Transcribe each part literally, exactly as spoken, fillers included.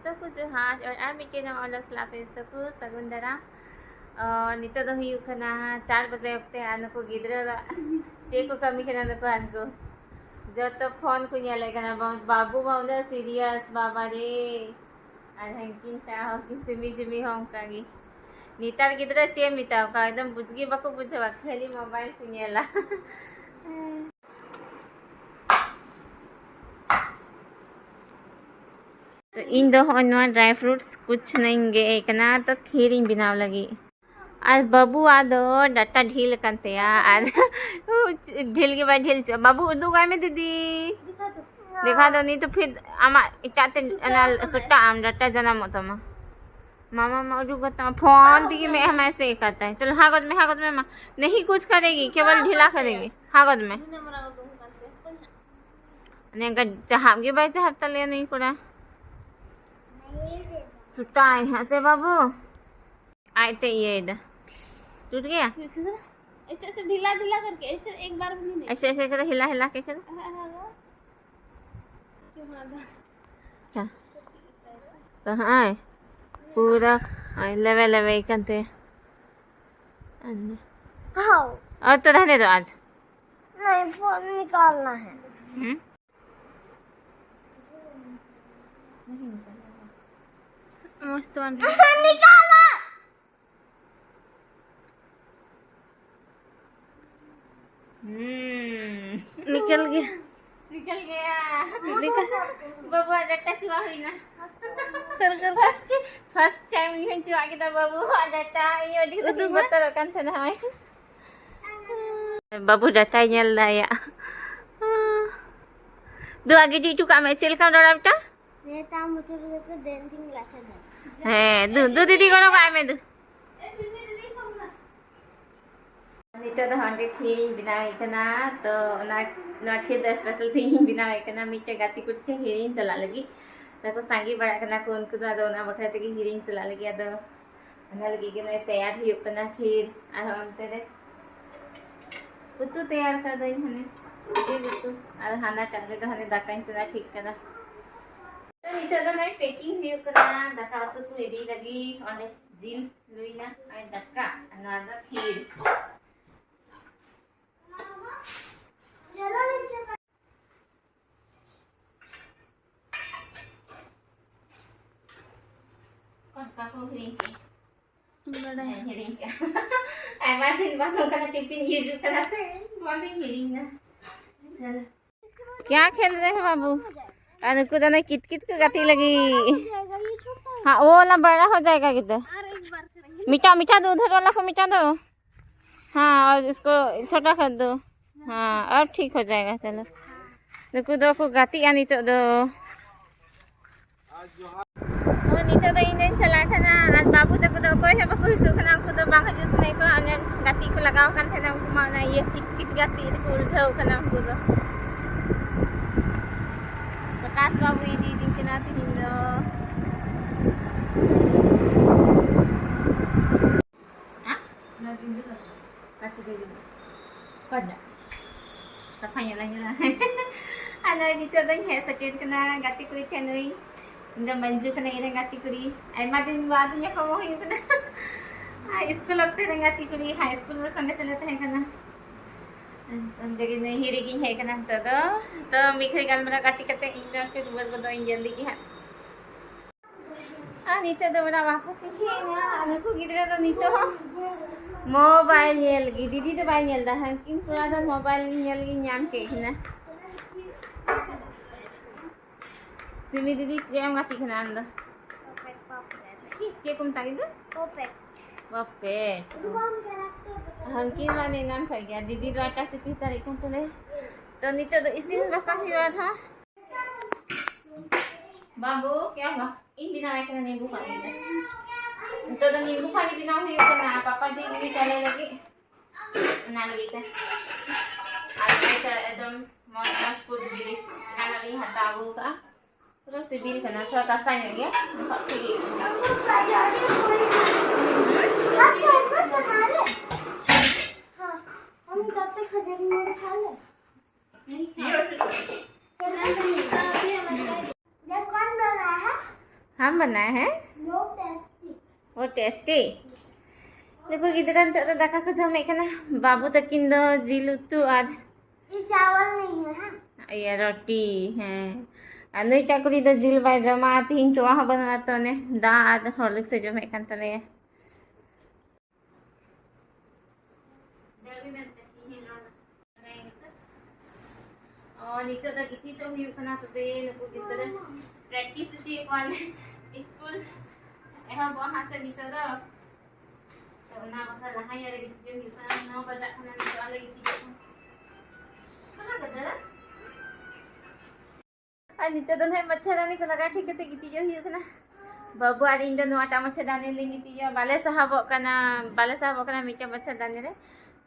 ᱛᱟᱠᱚ ᱡᱚᱦᱟᱨ, ᱟᱨ, ᱟᱨ ᱢᱤᱫᱴᱮᱱ ᱱᱟᱣᱟ vlog ᱥᱟᱞᱟᱜ ᱯᱮ ᱛᱟᱠᱚ ᱥᱟᱹᱜᱩᱱ ᱫᱟᱨᱟᱢ᱾ ᱚ, ᱱᱤᱛᱚᱜ ᱫᱚ ᱦᱩᱭᱩᱜ ᱠᱟᱱᱟ ᱪᱟᱨ ᱵᱟᱡᱮ ᱚᱠᱛᱮ, ᱟᱨ ᱱᱩᱠᱩ ᱜᱤᱫᱽᱨᱟᱹ ᱫᱚ ᱪᱮᱫ ᱠᱚ ᱠᱟᱹᱢᱤ ᱠᱟᱱᱟ ᱱᱩᱠᱩ ᱦᱟᱱᱠᱩ? ᱡᱚᱛᱚ ᱯᱷᱳᱱ ᱠᱚ ᱧᱮᱞᱮᱫ ᱠᱟᱱᱟ᱾ ᱵᱟ-, ᱵᱟᱹᱵᱩ ᱢᱟ ᱩᱱᱟᱹᱜ serious, ᱵᱟᱵᱟ ᱨᱮ᱾ ᱟᱨ ᱦᱟᱱᱠᱤᱱ ᱪᱟ ᱦᱚᱸ ᱠᱤᱱ ᱥᱤᱢᱤ ᱡᱤᱢᱤ ᱦᱚᱸ ᱚᱱᱠᱟ ᱜᱮ᱾ ᱱᱮᱛᱟᱨ ᱜᱤᱫᱽᱨᱟᱹ ᱪᱮᱫ ᱮᱢ ᱢᱮᱛᱟ ᱠᱚᱣᱟ, ᱮᱠᱫᱚᱢ ᱵᱩᱡᱽ ᱜᱮ ᱵᱟᱠᱚ ᱵᱩᱡᱷᱟᱹᱣᱟ, ᱠᱷᱟᱹᱞᱤ mobile ᱠᱚ ᱧᱮᱞᱟ᱾ ᱛᱚ, ᱤᱧ ᱫᱚ ᱦᱚᱸᱜᱼᱚᱭ ᱱᱚᱣᱟ dry fruits ᱠᱩᱪ ᱱᱟᱜ ᱤᱧ ᱜᱮᱫ ᱮ ᱠᱟᱱᱟ, ᱛᱚ ᱠᱷᱤᱨ ᱤᱧ ᱵᱮᱱᱟᱣ ᱞᱟᱹᱜᱤᱫ᱾ ᱟᱨ ᱵᱟᱹᱵᱩᱣᱟᱜ ᱫᱚ ᱰᱟᱴᱟ ᱰᱷᱤᱞ ᱟᱠᱟᱱ ᱛᱟᱭᱟ, ᱟᱨ ᱰᱷᱤᱞ ᱜᱮ ᱵᱟᱭ ᱰᱷᱤᱞ ᱦᱚᱪᱚᱜᱼᱟ᱾ ᱵᱟᱹᱵᱩ, ᱩᱫᱩᱜᱟᱭ ᱢᱮ ᱫᱤᱫᱤ᱾ ᱫᱮᱠᱷᱟ ᱫᱚ, ᱱᱤᱛ ᱯᱷᱤᱨ ᱟᱢᱟᱜ ᱮᱴᱟᱜ ᱛᱮ ᱚᱱᱟ ᱥᱩᱴᱟ ᱟᱢ ᱰᱟᱴᱟ ᱡᱟᱱᱟᱢᱚᱜ ᱛᱟᱢᱟ᱾ ᱢᱟᱢᱟ ᱢᱟ ᱩᱰᱩᱠ ᱠᱟᱛᱟᱢᱟ, ᱯᱷᱳᱱ ᱛᱮᱜᱮ ᱢᱮᱫ ᱦᱟᱢᱟᱭ ᱥᱮᱫ ᱟᱠᱟᱫ ᱛᱟᱭ᱾ ᱪᱚᱞᱚ, ᱦᱟᱜᱚᱫ ᱢᱮ, ᱦᱟᱜᱚᱫ ᱢᱮ, ᱢᱟ᱾ ᱱᱟᱦᱤ ᱠᱩᱪ ᱠᱟᱨᱮᱜᱤ, ᱠᱮᱵᱚᱞ ᱰᱷᱤᱞᱟ ᱠᱟᱨᱮᱜᱤ᱾ ᱦᱟᱜᱚᱫ ᱢᱮ᱾ ᱱᱤᱝᱠᱟ ᱪᱟᱦᱟᱵ ᱜᱮ ᱵᱟᱭ ᱪᱟᱦᱟᱵ ᱛᱟᱞᱮᱭᱟ ᱱᱩᱭ ᱠᱚᱲᱟ᱾ ᱥᱩᱴᱟᱭ ᱦᱮᱸ ᱥᱮ ᱵᱟᱹᱵᱩ? ᱟᱡ ᱛᱮ ᱤᱭᱟᱹᱭᱮᱫᱟ᱾ ᱴᱩᱴ ᱜᱮᱭᱟ? ऐसे, ऐसे ढीला ढीला करके, ऐसे एक बार भी नहीं। ऐसे, ऐसे करे, हिला, हिला के करे। हाँ, हाँ, हाँ। हाँ। ᱛᱚ ᱦᱚᱸᱜᱼᱚᱭ ᱯᱩᱨᱟᱹ ᱱᱚᱜᱼᱚᱭ ᱞᱮᱵᱮ ᱞᱮᱵᱮᱭ ᱠᱟᱱ ᱛᱟᱭᱟ᱾ ᱦᱟᱣ᱾ ᱚ, ᱛᱚ ᱛᱟᱦᱞᱮ ᱫᱚ ᱟᱡ᱾ नहीं, फोन निकालना है। ᱦᱩᱸ? ᱢᱚᱡᱽ ᱛᱮ ᱵᱟᱝ ᱱᱤᱠᱟᱞᱟ᱾ ᱦᱩᱸ᱾ ᱱᱤᱠᱟᱞ ᱜᱮ᱾ ᱱᱤᱠᱟᱞ ᱜᱮᱭᱟ᱾ ᱱᱤᱠᱟᱞ᱾ ᱵᱟᱹᱵᱩᱣᱟᱜ ᱰᱟᱴᱟ ᱪᱩᱣᱟ ᱦᱩᱭᱱᱟ᱾ ᱠᱚᱨ, ᱠᱚᱨ᱾ First, first time ᱤᱧ ᱦᱚᱸᱧ ᱪᱩᱣᱟ ᱠᱮᱫᱟ ᱵᱟᱹᱵᱩᱣᱟᱜ ᱰᱟᱴᱟ᱾ ᱤᱧ ᱟᱹᱰᱤ ᱠᱟᱡᱟᱠ ᱩᱫᱩᱜ ᱤᱧ ᱢᱮ᱾ ᱵᱚᱛᱚᱨᱚᱜ ᱠᱟᱱ ᱛᱟᱦᱮᱱᱟ, ᱦᱚᱸᱜᱼᱚᱭ᱾ ᱵᱟᱹᱵᱩ ᱰᱟᱴᱟᱭ ᱧᱮᱞ ᱫᱟ ᱟᱭᱟᱜ᱾ ᱫᱩ ᱟᱜᱮ ᱡᱩ ᱦᱚᱪᱚ ᱠᱟᱜ ᱢᱮ, ᱪᱮᱫ ᱞᱮᱠᱟᱢ ᱨᱚᱲᱟ ᱵᱮᱴᱟ? ᱱᱮᱛᱟ ᱢᱩᱪᱩᱨ ᱠᱟᱛᱮ ᱫᱮᱱ ᱛᱤᱧ ᱞᱟᱴᱷᱟ ᱫᱟ᱾ ᱦᱮᱸ, ᱫᱩ, ᱫᱩ ᱫᱤᱫᱤ ᱜᱚᱲᱚ ᱠᱟᱜ ᱢᱮ ᱫᱩ᱾ ᱱᱤᱛᱚᱜ ᱫᱚ ᱦᱟᱸᱰᱮ ᱠᱷᱤᱨᱤᱧ ᱵᱮᱱᱟᱣ ᱦᱩᱭᱩᱜ ᱠᱟᱱᱟ᱾ ᱛᱚ ᱚᱱᱟ, ᱱᱚᱣᱟ ᱠᱷᱤᱨ ᱫᱚ special ᱛᱮᱦᱤᱧ ᱵᱮᱱᱟᱣ ᱦᱩᱭᱩᱜ ᱠᱟᱱᱟ᱾ ᱢᱤᱫᱴᱮᱡ ᱜᱟᱛᱮ ᱠᱩᱲᱤ ᱴᱷᱮᱱ ᱦᱤᱨᱤᱧ ᱪᱟᱞᱟᱜ ᱞᱟᱹᱜᱤᱫ᱾ ᱛᱟᱠᱚ ᱥᱟᱸᱜᱮ ᱵᱟᱲᱟᱜ ᱠᱟᱱᱟ ᱠᱚ ᱩᱱᱠᱩ ᱫᱚ, ᱟᱫᱚ ᱚᱱᱟ ᱵᱟᱠᱷᱨᱟ ᱛᱮᱜᱮ ᱦᱤᱨᱤᱧ ᱪᱟᱞᱟᱜ ᱞᱟᱹᱜᱤᱫ᱾ ᱟᱫᱚ ᱚᱱᱟ ᱞᱟᱹᱜᱤᱫ ᱜᱮ ᱱᱚᱜᱼᱚᱭ ᱛᱮᱭᱟᱨ ᱦᱩᱭᱩᱜ ᱠᱟᱱᱟ ᱠᱷᱤᱨ᱾ ᱟᱨ ᱚᱱᱛᱮ ᱨᱮ ᱩᱛᱩ ᱛᱮᱭᱟᱨ ᱠᱟᱫᱟᱹᱧ ᱦᱟᱱᱮ ᱡᱤᱞ ᱩᱛᱩ, ᱟᱨ ᱦᱟᱱᱟᱴᱟᱜ ᱨᱮᱫᱚ ᱦᱟᱱᱮ ᱫᱟᱠᱟᱧ ᱪᱚᱸᱫᱟ ᱴᱷᱤᱠ ᱠᱟᱫᱟ᱾ ᱛᱚ ᱱᱤᱛᱚᱜ ᱫᱚ ᱱᱚᱜᱼᱚᱭ packing ᱦᱩᱭᱩᱜ ᱠᱟᱱᱟ, ᱫᱟᱠᱟ ᱩᱛᱩ ᱠᱚ ᱤᱫᱤ ᱞᱟᱹᱜᱤᱫ᱾ ᱚᱸᱰᱮ ᱡᱤᱞ ᱦᱩᱭᱱᱟ, ᱱᱚᱜᱼᱚᱭ ᱫᱟᱠᱟ, ᱟᱨ ᱱᱚᱣᱟ ᱫᱚ ᱠᱷᱤᱨ᱾ ᱚᱠᱟ ᱠᱚ ᱦᱤᱲᱤᱧ ᱠᱮᱫ? ᱵᱟᱰᱟᱭ᱾ ᱦᱮᱸ, ᱦᱤᱲᱤᱧ ᱠᱮᱫ᱾ ᱟᱭᱢᱟ ᱫᱤᱱ ᱵᱟᱝ ᱚᱱᱠᱟᱱᱟᱜ ᱴᱤᱯᱤᱱ ᱤᱭᱩᱡᱩᱜ ᱠᱟᱱᱟ ᱥᱮ, ᱵᱟᱝ ᱦᱤᱲᱤᱧ ᱮᱱᱟ᱾ ᱪᱚᱞᱚ᱾ क्या खेल रहे हो बाबू? ᱟᱨ ᱱᱩᱠᱩ ᱫᱚ ᱚᱱᱮ ᱠᱤᱛ ᱠᱤᱛ ᱠᱚ ᱜᱟᱛᱮᱜ ᱞᱟᱹᱜᱤᱫ᱾ हाँ, वो वाला बड़ा हो जाएगा किधर? मीठा, मीठा दो, उधर वाला को मीठा दो। हाँ, और इसको छोटा कर दो। हाँ, अब ठीक हो जाएगा। चलो, ᱱᱩᱠᱩ ᱫᱚᱠᱚ ᱜᱟᱛᱮᱜᱼᱟ ᱱᱤᱛᱚᱜ ᱫᱚ᱾ ᱦᱳᱭ, ᱱᱤᱛᱚᱜ ᱫᱚ ᱤᱧ ᱫᱚᱧ ᱪᱟᱞᱟᱜ ᱠᱟᱱᱟ, ᱟᱨ ᱵᱟᱹᱵᱩ ᱛᱟᱠᱚ ᱫᱚ ᱚᱠᱚᱭ ᱦᱚᱸ ᱵᱟᱠᱚ ᱦᱤᱡᱩᱜ ᱠᱟᱱᱟ᱾ ᱩᱱᱠᱩ ᱫᱚ ᱵᱟᱝ ᱦᱤᱡᱩᱜ ᱥᱟᱱᱟᱭᱮᱫ ᱠᱚᱣᱟ᱾ ᱚᱱᱮ ᱜᱟᱛᱮ ᱠᱚ ᱞᱟᱜᱟᱣ ᱟᱠᱟᱱ ᱛᱟᱦᱮᱱᱟ, ᱩᱱᱠᱩ ᱢᱟ ᱚᱱᱟ ᱤᱭᱟᱹ ᱠᱤᱛ ᱠᱤᱛ ᱜᱟᱛᱮ ᱨᱮᱠᱚ ᱩᱞᱡᱷᱟᱹᱣ ᱠᱟᱱᱟ ᱩᱱᱠᱩ ᱫᱚ᱾ ᱯᱨᱚᱠᱟᱥ ᱵᱟᱹᱵᱩ ᱤᱫᱤᱭᱮᱫᱤᱧ ᱠᱟᱱᱟ ᱛᱤᱦᱤᱧ ᱫᱚ᱾ ᱦᱮᱸ? ᱚᱠᱟ ᱴᱷᱮᱱ ᱫᱚ ᱚᱠᱚᱭ ᱫᱚ? ᱥᱟᱯᱷᱟ ᱧᱮᱞᱟ, ᱧᱮᱞᱟ᱾ ᱟᱫᱚ ᱱᱤᱛᱚᱜ ᱫᱚᱧ ᱦᱮᱡ ᱥᱮᱴᱮᱨ ᱠᱟᱱᱟ ᱜᱟᱛᱮ ᱠᱩᱲᱤ ᱴᱷᱮᱱ᱾ ᱱᱩᱭ ᱤᱧ ᱫᱚ ᱢᱚᱧᱡᱩ ᱠᱟᱱᱟᱭ, ᱤᱧᱨᱮᱱ ᱜᱟᱛᱮ ᱠᱩᱲᱤ᱾ ᱟᱭᱢᱟ ᱫᱤᱱ ᱵᱟᱫᱽ ᱧᱟᱯᱟᱢ ᱦᱩᱭᱩᱜ ᱠᱟᱱᱟ᱾ ᱟᱨ ᱥᱠᱩᱞ ᱚᱠᱛᱮ ᱨᱮᱱ ᱜᱟᱛᱮ ᱠᱩᱲᱤ, ᱦᱟᱭ ᱥᱠᱩᱞ ᱨᱮ ᱥᱚᱸᱜᱮ ᱛᱮᱞᱮ ᱛᱟᱦᱮᱸ ᱠᱟᱱᱟ᱾ ᱚᱸᱰᱮ ᱜᱮ ᱱᱩᱭ ᱦᱤᱨᱤ ᱜᱤᱧ ᱦᱮᱡ ᱠᱟᱱᱟ ᱱᱤᱛᱚᱜ ᱫᱚ᱾ ᱛᱚ ᱢᱤᱫ ᱜᱷᱟᱹᱲᱤ ᱜᱟᱞᱢᱟᱨᱟᱣ ᱜᱟᱛᱮ ᱠᱟᱛᱮ ᱤᱧ ᱫᱚ ᱯᱷᱤᱨ ᱨᱩᱣᱟᱹᱲ ᱜᱚᱫᱚᱜ ᱤᱧ ᱡᱚᱞᱫᱤ ᱜᱮ ᱦᱟᱸᱜ᱾ ᱟᱨ ᱱᱤᱛᱚᱜ ᱫᱚ ᱚᱲᱟᱜ ᱵᱟᱠᱚ ᱥᱮᱱ ᱦᱮᱡ ᱮᱱᱟ᱾ ᱟᱨ ᱱᱩᱠᱩ ᱜᱤᱫᱽᱨᱟᱹ ᱫᱚ ᱱᱤᱛᱚᱜ ᱦᱚᱸ ᱢᱳᱵᱟᱭᱤᱞ ᱧᱮᱞ ᱜᱮ, ᱫᱤᱫᱤ ᱫᱚ ᱵᱟᱭ ᱧᱮᱞ ᱮᱫᱟ᱾ ᱦᱟᱱᱠᱤᱱ ᱠᱚᱲᱟ ᱫᱚ ᱢᱳᱵᱟᱭᱤᱞ ᱧᱮᱞ ᱜᱤᱧ ᱧᱟᱢ ᱠᱮᱫ ᱠᱤᱱᱟ᱾ ᱥᱤᱢᱤ ᱫᱤᱫᱤ, ᱪᱮᱫ ᱮᱢ ᱜᱟᱛᱮᱜ ᱠᱟᱱᱟ ᱟᱢ ᱫᱚ? ᱪᱮᱫ ᱠᱚ ᱢᱮᱛᱟᱜ ᱠᱤᱱ ᱫᱚ? ᱯᱚᱯᱮᱴ᱾ ᱦᱟᱱᱠᱤᱱ ᱢᱟ ᱮᱱᱟᱱ ᱠᱷᱚᱡ ᱜᱮ, ᱫᱤᱫᱤ ᱫᱚ ᱟᱴᱟ ᱥᱤᱯᱤ ᱦᱟᱛᱟᱲᱮᱫ ᱠᱟᱱ ᱛᱟᱞᱮ᱾ ᱛᱚ ᱱᱤᱛᱚᱜ ᱫᱚ ᱤᱥᱤᱱ ᱵᱟᱥᱟᱝ ᱦᱩᱭᱩᱜᱼᱟ ᱟᱨᱦᱚᱸ᱾ ᱵᱟᱹᱵᱩ, ᱠᱮᱭᱟ ᱦᱩᱣᱟ? ᱤᱧ ᱵᱮᱱᱟᱣᱟᱭ ᱠᱟᱱᱟ ᱱᱤᱢᱵᱩ ᱯᱟᱱᱤ ᱫᱚ᱾ ᱱᱤᱛᱚᱜ ᱫᱚ ᱱᱤᱢᱵᱩ ᱯᱟᱱᱤ ᱵᱮᱱᱟᱣ ᱦᱩᱭᱩᱜ ᱠᱟᱱᱟ, ᱯᱟᱯᱟ ᱡᱤ ᱤᱫᱤ ᱪᱟᱞᱟᱣ ᱞᱟᱹᱜᱤᱫ, ᱚᱱᱟ ᱞᱟᱹᱜᱤᱫ ᱛᱮ᱾ ᱟᱨ ᱱᱤᱛᱚᱜ ᱮᱠᱫᱚᱢ ᱢᱚᱡᱽ ᱢᱚᱡᱽ ᱠᱩᱫ ᱵᱤᱞᱤ ᱮᱱᱟᱱᱚᱜ ᱞᱤᱧ ᱦᱟᱛᱟᱣ ᱟᱹᱜᱩ ᱠᱟᱜᱼᱟ, ᱯᱩᱨᱟᱹ ᱥᱤᱵᱤᱞ ᱠᱟᱱᱟ, ᱛᱷᱚᱲᱟ ᱠᱟᱥᱟ ᱧᱚᱜ ᱜᱮᱭᱟ, ᱮᱱᱠᱷᱟᱱ ᱴᱷᱤᱠ ᱜᱮ᱾ हम कब तक खजूरी मोड़ खा ले? ये और फिर ᱦᱟᱢ ᱵᱟᱱᱟᱭᱟ ᱦᱮᱸ? ᱱᱚ ᱴᱮᱥᱴᱤ᱾ ᱱᱩᱠᱩ ᱜᱤᱫᱽᱨᱟᱹ ᱱᱤᱛᱚᱜ ᱫᱚ ᱫᱟᱠᱟ ᱠᱚ ᱡᱚᱢᱮᱫ ᱠᱟᱱᱟ᱾ ᱵᱟᱹᱵᱩ ᱛᱟᱹᱠᱤᱱ ᱫᱚ ᱡᱤᱞ ᱩᱛᱩ ᱟᱨ ᱪᱟᱣᱟᱞ ᱱᱟᱦᱤ ᱦᱮᱸ? ᱤᱭᱟᱹ ᱨᱩᱴᱤ, ᱦᱮᱸ᱾ ᱟᱨ ᱱᱩᱭᱴᱟᱜ ᱠᱩᱲᱤ ᱫᱚ ᱡᱤᱞ ᱵᱟᱭ ᱡᱚᱢᱟ, ᱛᱤᱦᱤᱧ ᱛᱚᱣᱟ ᱦᱚᱸ ᱵᱟᱹᱱᱩᱜᱼᱟ, ᱛᱚ ᱚᱱᱮ ᱫᱟᱜ ᱟᱨ ᱦᱚᱨᱞᱤᱠᱥ ᱮ ᱡᱚᱢᱮᱫ ᱠᱟᱱ ᱛᱟᱞᱮᱭᱟ᱾ ᱚ, ᱱᱤᱛᱚᱜ ᱫᱚ ᱜᱤᱛᱤᱡᱚᱜ ᱦᱩᱭᱩᱜ ᱠᱟᱱᱟ, ᱛᱚᱵᱮ ᱱᱩᱠᱩ ᱜᱤᱫᱽᱨᱟᱹ practice ᱦᱚᱪᱚᱭᱮᱫ ᱠᱚᱣᱟᱞᱮ᱾ ᱥᱠᱩᱞ ᱮᱦᱚᱵᱚᱜᱼᱟ ᱦᱟᱸᱜ ᱥᱮ ᱱᱤᱛᱚᱜ ᱫᱚ᱾ ᱛᱚ ᱚᱱᱟ ᱵᱟᱠᱷᱨᱟ ᱞᱟᱦᱟ ᱧᱚᱜ ᱨᱮ ᱜᱤᱛᱤᱡᱚᱜ ᱦᱩᱭᱩᱜ ᱠᱟᱱᱟ᱾ ᱱᱚ ᱵᱟᱡᱟᱜ ᱠᱟᱱᱟ, ᱱᱤᱛᱚᱜ ᱟᱞᱮ ᱜᱤᱛᱤᱡᱚᱜ ᱠᱟᱱᱟ᱾ ᱠᱟᱱᱟ ᱜᱤᱫᱽᱨᱟᱹ? ᱟᱨ ᱱᱤᱛᱚᱜ ᱫᱚ ᱱᱟᱦᱟᱜ ᱢᱚᱪᱷᱟᱨᱫᱟᱹᱱᱤ ᱠᱚ ᱞᱟᱜᱟᱣ ᱴᱷᱤᱠ ᱠᱟᱛᱮ ᱜᱤᱛᱤᱡᱚᱜ ᱦᱩᱭᱩᱜ ᱠᱟᱱᱟ᱾ ᱵᱟᱹᱵᱩ ᱟᱨ ᱤᱧ ᱫᱚ ᱱᱚᱣᱟᱴᱟᱜ ᱢᱚᱪᱷᱟᱨᱫᱟᱹᱱᱤ ᱞᱮ ᱜᱤᱛᱤᱡᱚᱜᱼᱟ᱾ ᱵᱟᱞᱮ ᱥᱟᱦᱟᱵᱚᱜ ᱠᱟᱱᱟ, ᱵᱟᱞᱮ ᱥᱟᱦᱟᱵᱚᱜ ᱠᱟᱱᱟ ᱢᱤᱫᱴᱮᱱ ᱢᱚᱪᱷᱟᱨᱫᱟᱹᱱᱤ ᱨᱮ᱾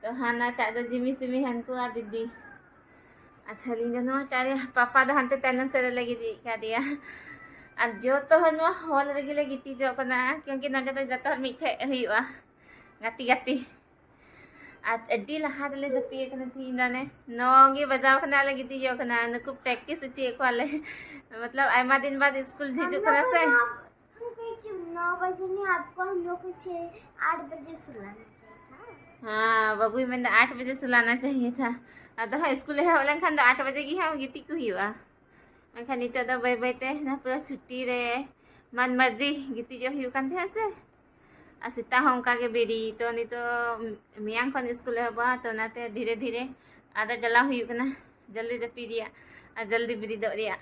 ᱛᱚ ᱦᱟᱱᱟᱴᱟᱜ ᱫᱚ ᱡᱤᱢᱤ ᱥᱤᱢᱤ ᱦᱟᱱᱠᱩ ᱟᱨ ᱫᱤᱫᱤ᱾ ᱟᱪᱪᱷᱟ, ᱟᱹᱞᱤᱧ ᱫᱚ ᱱᱚᱣᱟᱴᱟᱜ ᱨᱮ, ᱯᱟᱯᱟ ᱫᱚ ᱦᱟᱱᱛᱮ ᱛᱟᱭᱱᱚᱢ ᱥᱮᱫ ᱨᱮᱞᱮ ᱜᱤᱰᱤ ᱠᱟᱫᱮᱭᱟ᱾ ᱟᱨ ᱡᱚᱛᱚ ᱦᱚᱲ ᱱᱚᱣᱟ ᱦᱚᱞ ᱨᱮᱜᱮ ᱞᱮ ᱜᱤᱛᱤᱡᱚᱜ ᱠᱟᱱᱟ, ᱠᱤᱭᱩᱸᱠᱤ ᱱᱚᱰᱮ ᱫᱚ ᱡᱚᱛᱚ ᱦᱚᱲ ᱢᱤᱫ ᱴᱷᱮᱡ ᱦᱩᱭᱩᱜᱼᱟ, ᱜᱟᱛᱮ ᱜᱟᱛᱮ᱾ ᱟᱨ ᱟᱹᱰᱤ ᱞᱟᱦᱟ ᱨᱮᱞᱮ ᱡᱟᱹᱯᱤᱫ ᱠᱟᱱᱟ ᱛᱤᱦᱤᱧ ᱫᱚ, ᱚᱱᱮ ᱱᱚ ᱜᱮ ᱵᱟᱡᱟᱣ ᱠᱟᱱᱟ, ᱟᱞᱮ ᱜᱤᱛᱤᱡᱚᱜ ᱠᱟᱱᱟ᱾ ᱱᱩᱠᱩ practice ᱦᱚᱪᱚᱭᱮᱫ ᱠᱚᱣᱟᱞᱮ, ᱢᱚᱛᱞᱚᱵ ᱟᱭᱢᱟ ᱫᱤᱱ ᱵᱟᱫ ᱥᱠᱩᱞ ᱦᱤᱡᱩᱜ ᱠᱟᱱᱟ ᱥᱮ᱾ हम लोग को नौ बजे नहीं, आपको हम लोग को छः आठ बजे सुलाना चाहिए था। ᱦᱮᱸ, ᱵᱟᱹᱵᱩᱭ ᱢᱮᱱᱫᱟ ᱟᱴ ᱵᱟᱡᱮ ᱥᱩᱞᱟᱱᱟ ᱪᱟᱦᱤᱭᱮ ᱛᱷᱟ᱾ ᱟᱫᱚ ᱦᱟᱸᱜ ᱥᱠᱩᱞ ᱮᱦᱚᱵ ᱞᱮᱱᱠᱷᱟᱱ ᱫᱚ ᱟᱴ ᱵᱟᱡᱮ ᱜᱮ ᱦᱟᱸᱜ ᱜᱤᱛᱤᱡ ᱠᱚ ᱦᱩᱭᱩᱜᱼᱟ᱾ ᱢᱮᱱᱠᱷᱟᱱ ᱱᱤᱛᱚᱜ ᱫᱚ ᱵᱟᱹᱭ ᱵᱟᱹᱭ ᱛᱮ ᱱᱟ ᱯᱩᱨᱟᱹ ᱪᱷᱩᱴᱤ ᱨᱮ, ᱢᱚᱱ ᱢᱟᱨᱡᱤ ᱜᱤᱛᱤᱡᱚᱜ ᱦᱩᱭᱩᱜ ᱠᱟᱱ ᱛᱟᱦᱮᱸᱜ ᱥᱮ᱾ ᱟᱨ ᱥᱮᱛᱟᱜ ᱦᱚᱸ ᱚᱱᱠᱟ ᱜᱮ ᱵᱮᱨᱮᱫ, ᱛᱚ ᱱᱤᱛᱚᱜ ᱢᱮᱭᱟᱝ ᱠᱷᱚᱱ ᱥᱠᱩᱞ ᱮᱦᱚᱵᱚᱜᱼᱟ, ᱛᱚ ᱚᱱᱟᱛᱮ ᱫᱷᱤᱨᱮ ᱫᱷᱤᱨᱮ ᱟᱫᱚ ᱰᱟᱞᱟᱣ ᱦᱩᱭᱩᱜ ᱠᱟᱱᱟ, ᱡᱚᱞᱫᱤ ᱡᱟᱹᱯᱤᱫ ᱨᱮᱭᱟᱜ ᱟᱨ ᱡᱚᱞᱫᱤ ᱵᱮᱨᱮᱫᱚᱜ ᱨᱮᱭᱟᱜ᱾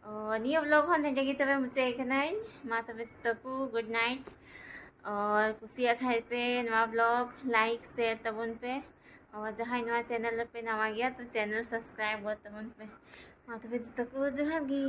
ᱚ, ᱱᱤᱭᱟᱹ vlog ᱦᱚᱸ ᱱᱚᱰᱮ ᱜᱮ ᱛᱚᱵᱮ ᱢᱩᱪᱟᱹᱫ ᱠᱟᱹᱱᱟᱹᱧ᱾ ᱢᱟ ᱛᱚᱵᱮ ᱡᱚᱛᱚ ᱠᱚ good night᱾ ᱟᱨ ᱠᱩᱥᱤᱭᱟᱜ ᱠᱷᱟᱡ ᱯᱮ ᱱᱚᱣᱟ vlog like share ᱛᱟᱵᱚᱱ ᱯᱮ᱾ ᱟᱨ ᱡᱟᱦᱟᱸᱭ ᱱᱚᱣᱟ channel ᱨᱮᱯᱮ ᱱᱟᱣᱟ ᱜᱮᱭᱟ, ᱛᱚ channel subscribe ᱜᱚᱫ ᱛᱟᱵᱚᱱ ᱯᱮ᱾ ᱢᱟ ᱛᱚᱵᱮ ᱡᱚᱛᱚ ᱠᱚ ᱡᱚᱦᱟᱨ ᱜᱮ᱾